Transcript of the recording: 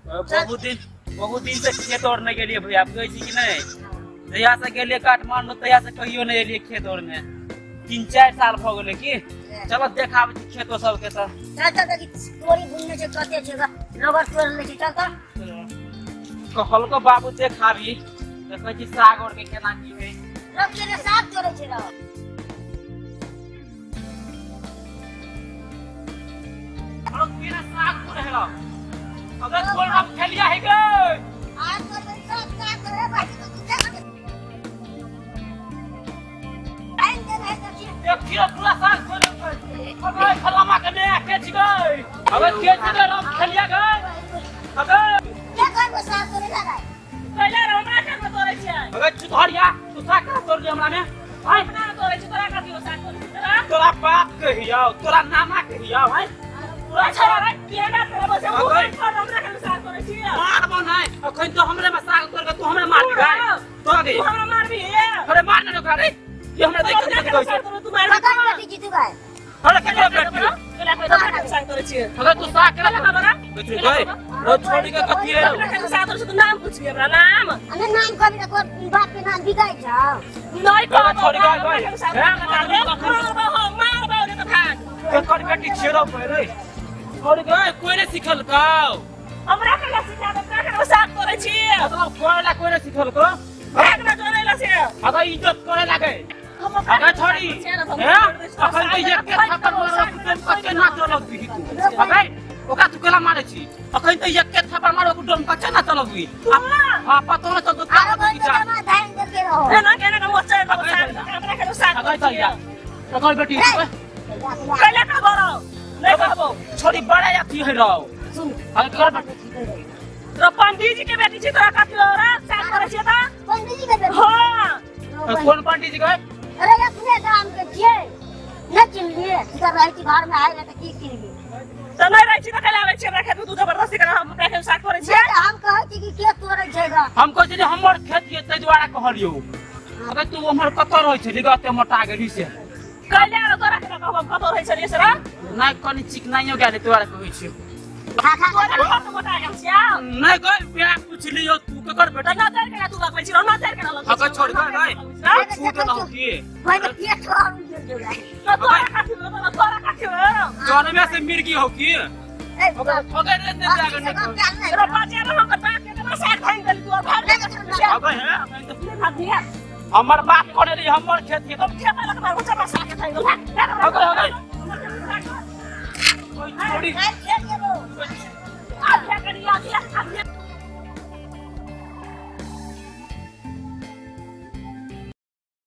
बहुत दिन से खेत और नहीं गेलिए भैया, कहै छी कि नहीं? जहिया से गेलिए काठमांडू तहिया से कहियो नहीं एलिए खेत और में, 3-4 साल भ गेलै की। चलो देखाबै छी खेतो सबके। तऽ चल चल देखी तोरी बुनने छै कते छै, रबर तोड़ लै छै। चल तऽ कहलको बाबू देखाबी, देखै छी साग और के केना की है। रब के साग तोड़ै छै रब। और केना साग तोड़ै है रब? अगर तोड़ हम खेलिया है गे। आज तो सब साग तोड़े बाकी तो तू क्या आइन दे है देखी। देखियो पूरा साग तोड़े अबे फलामा के ने के छी गए। अबे के छी गे रब खेलिया गे। अबे के करबो साग तोड़े लगा पहले हमरा के तोड़ै छै। अबे चुधरिया तू साग का तोड़ दे हमरा में? भाई अपना में तोड़ै छै, तोरा कथि साग तोड़ै छै? तोरा तोरा बाप कहियो, तोरा नाना कहियो भाई। पूरा छोरा रे केना करबो से ओ पर हमरा के साग तोड़ै छी। मारबो नै अखन तो हमरे में साग तोड़ के तू हमरे मारबी भाई। तोरा दे तू हमरा मारबी। अरे मार ना ओकरा रे, ये हमरा देख के कहै छै। तू मारबी ककर बेटी छी तू भाई? अरे केकरा बेटी? तोरा कोई हमरा के साग तोड़ै छी। अगर तू साग केना हमरा बेटी गए रो छोड़ी के कथि है? हमरा के साग तोड़ै छी, तू नाम पूछबी हमरा नाम? अरे नाम कभी ना कोई बाप के नाम बिगाइ जाओ। नहीं कहबो छोड़ी गए गए। मारबो मारबो रे त भाग। केकर बेटी छियै रो रे? छोड़ गए कोई नहीं सिखलकौ हमरा के ना सिखा दे, तोरा के साग तोड़ै छी। मतलब कोई ना कोई नहीं सिखलकौ भाग ना जोड़ै ला से। अगर इज्जत करे लागे अगर छोड़ी हैं अखन तो एक के थप्पड़ मारब त कच्चे ना चलत भी तू। अबे ओकरा तू केला मारै छी? अखन तो एक के थप्पड़ मारब डम कच्चे ना चलत भी। हां पतो ना चलत का आरो जा धान दे के रहो। ए ना केना के मोचे हमरा के साग अगर चल जा ककर बेटी कैला का बरो नहीं कहबो छोड़ी बड़ा अथी है रहो। सुन अगर कर बेटी रो पंडित जी के बेटी छी तोरा कथि रे साग करै छी त पंडित जी के बेटी? हां कोन पंडित जी के? अरे अपने गाम के छियै न चिन्हलिए? तू तऽ रहै छी घर में आइ त की चिन्हबी? त नहीं रहै छी त कैला आबै छी हमरा खेत में? तू जबरदस्ती कर हम हमरा खेत साग करै छी। हम कहै छी कि के तोड़ै छै ग? हम कहै छी जे हमर खेत ये तै दुआरे कहलियौ। अबे तू उम्हर कतऽ रहै छली ग एते मोटा गेली से? कैला रे तोरा के कहब कतऽ रहै छलियै से रे? नहीं कनि चिकनाइयो गेलै तोरा कहै छियौ। खा खा तोरा कत मोटा गेल छियौ? नहीं गई बियाह पुछलियौ तू केकर बेटा? नजर केना तू लगबै छी रो? नजर केना लगबै छी? अगर छोड़ गई नहीं छूट न हो की भाई के पेट और उजर गेलै। तोरा काठी हो तोरा काठी हो जनमे से मिर्गी हो की? ए अगर रे नहीं जागर नहीं रो बाजार हम बाप के ना साग भांग गेल तू और भाग अगर है तो भाग दिया हमर बात करे रही हमर खेत के तुम खेत लग मार ऊंचा साग खाइ गेल। अगर अगर कोई छोड़ी खेत के रो आ क्या करिया